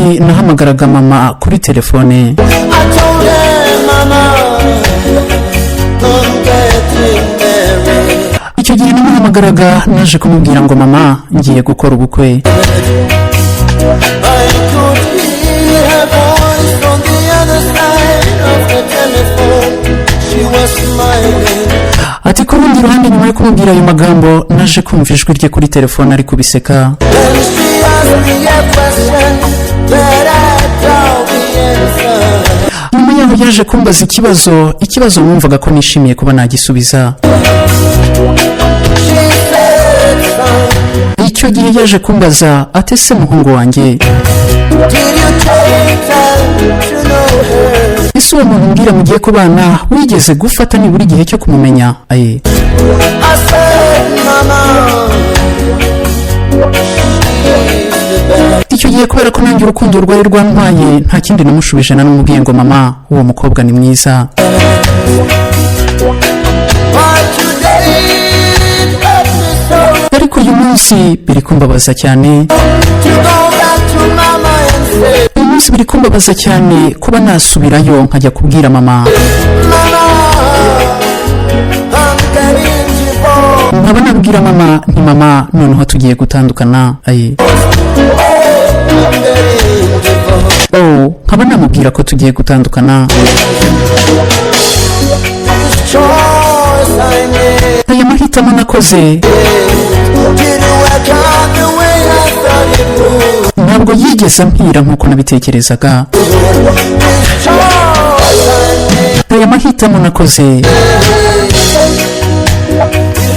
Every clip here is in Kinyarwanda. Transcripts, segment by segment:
munsi nahamagaraga mama kuri telefone. I told her, "Mama, I'm getting married." Icyo gihe namuhamagaraga, naje kumubwira ngo: "Mama, ngiye gukora ubukwe." I could hear her voice on the other side of the telephone. She was smiling. Ati ku rundi ruhande, nyuma yo kumubwira ayo magambo, naje kumva ijwi rye kuri telefone ari kubiseka. Then she asked me a question that I doubt the answer. Nyuma yaho yaje kumbaza ikibazo, ikibazo numvaga ko nishimiye kuba nagisubiza. She said, "Son, Icyo gihe yaje kumbaza ati: "Ese muhungu wanjye, did you take time to know her?" ese uwo muntu mbwira mugiye kubana, wigeze gufata nibura igihe cyo kumumenya aye?" I said, "Mama, she's the best." Icyo gihe, kubera ko nanjye urukundo rwari rwantwaye, nta kindi namushubije, nanamubwiye ngo: "Mama, uwo mukobwa ni mwiza." But today it hurts me so Ariko uyu munsi biri kumbabaza cyane. to go back to Mama and say, Uyu munsi biri kumbabaza cyane kuba nasubirayo nkajya kubwira mama, "Mama, I'm getting divorced." nkaba nabwira mama nti: "Mama, noneho tugiye gutandukana." Aye. I'm getting divorced. Oh, nkaba namubwira ko tugiye gutandukana. This choice I made Aya mahitamo nakoze didn't work out the way I thought it would. ntabwo yigeze ampira nk'uko nabitekerezaga. This choice I made, Aya mahitamo nakoze it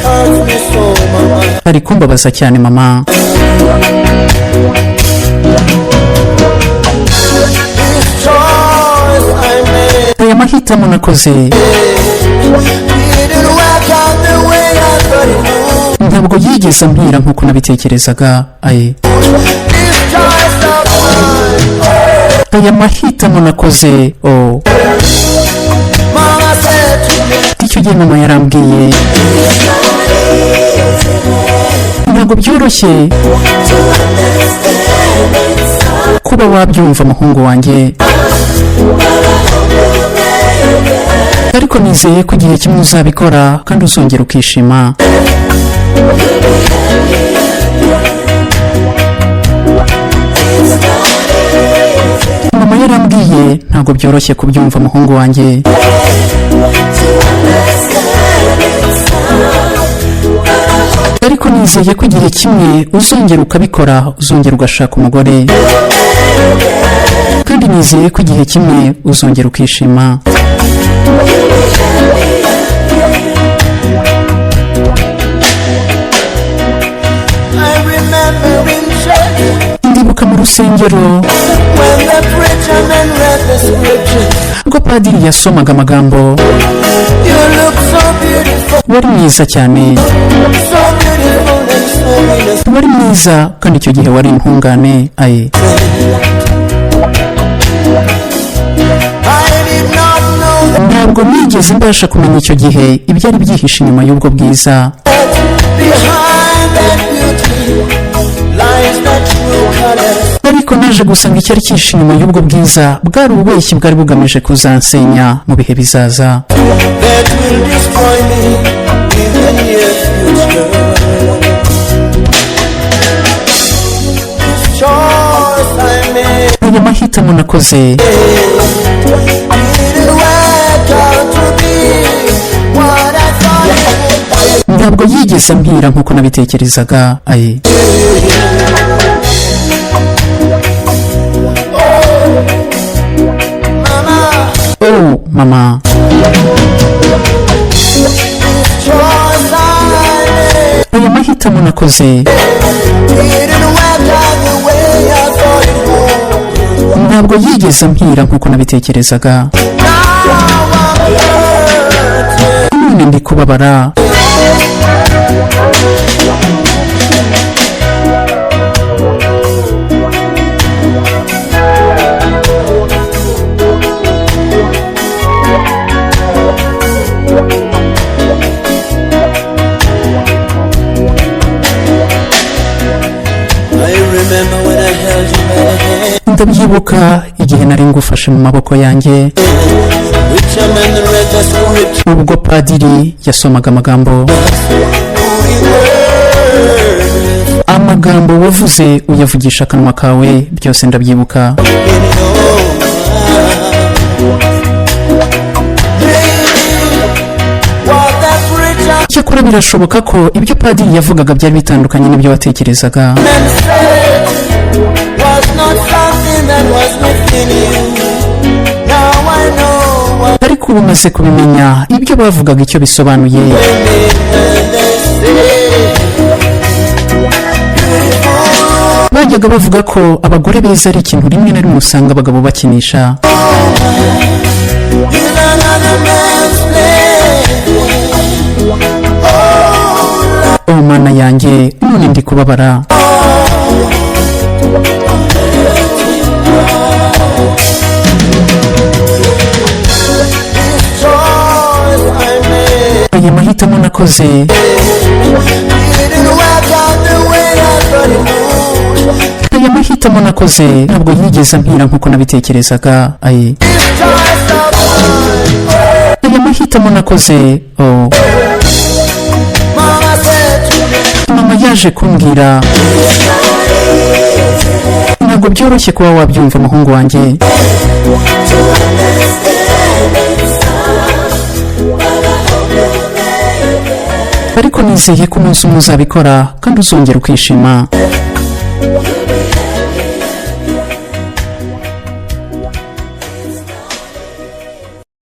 hurts me so, Mama. ari kumbabaza cyane, mama. This choice I made Aya mahitamo nakoze didn't work out the way I thought it would. ntabwo yigeze ampira nk'uko nabitekerezaga. Aye. This choice of mine, Aya mahitamo nakoze, oh. Mama said to me, Icyo gihe mama yarambwiye: "Ntabwo byoroshye kuba wabyumva, muhungu wanjye, ariko nizeye ko igihe kimwe uzabikora kandi uzongera ukishima." Mama yarambwiye: "Ntabwo byoroshye kubyumva, muhungu wanjye, ariko nizeye ko igihe kimwe uzongera ukabikora, uzongera ugashaka umugore, kandi nizeye ko igihe kimwe uzongera ukishima." I remember in church Ndibuka mu rusengero when the preacher man read the scriptures. ubwo padiri yasomaga amagambo. You look so beautiful, Wari mwiza cyane, so beautiful and so innocent. wari mwiza kandi icyo gihe wari intungane. Aye. I did not know Ntabwo nigeze mbasha kumenya icyo gihe ibyari byihishe inyuma y'ubwo bwiza. that behind that beauty lies the true colors Ariko naje gusanga icyari cyihishe inyuma y'ubwo bwiza bwari ububeshyi bwari bugamije kuzansenya mu bihe bizaza. that will destroy me in the near future. This choice I made Aya mahitamo nakoze didn't work out to be what I thought it would be. ntabwo yigeze ambwira nk'uko nabitekerezaga. Aye. Mama, Oh mama, this choice I made aya mahitamo nakoze didn't work out the way I thought it would. ntabwo yigeze ambwira nk'uko nabitekerezaga. Now I'm hurting. None ndi kubabara. I remember when I held you by the hand. Ndabyibuka igihe nari ngufashe mu maboko yanjye, Preacher man read the scripture. ubwo padiri yasomaga amagambo. Who we were. Amagambo wavuze uyavugisha akanwa kawe, byose ndabyibuka. In your mind. What that preacher Cyakora birashoboka ko ibyo padiri yavugaga byari bitandukanye n'ibyo watekerezaga. man said was not something that was within you. Now I know what Ariko ubu umaze kubimenya ibyo bavugaga icyo bisobanuye. they mean when they say beautiful. Bajyaga bavuga ko abagore beza ari ikintu rimwe na rimwe usanga abagabo bakinisha. Is another man's play. Oh, Oh Mana yanjye, none ndi kubabara. This choice I made Aya mahitamo nakoze didn't work out the way I thought it would. Aya mahitamo nakoze ntabwo yigeze ampira nk'uko nabitekerezaga. Ayi. This choice of mine. Aya mahitamo nakoze, oh. Mama said to me, Mama yaje kumbwira: "Ntabwo byoroshye kuba wabyumva, umuhungu wanjye, to understand ariko nizeye ko umunsi umwe uzabikora kandi uzongera ukishima."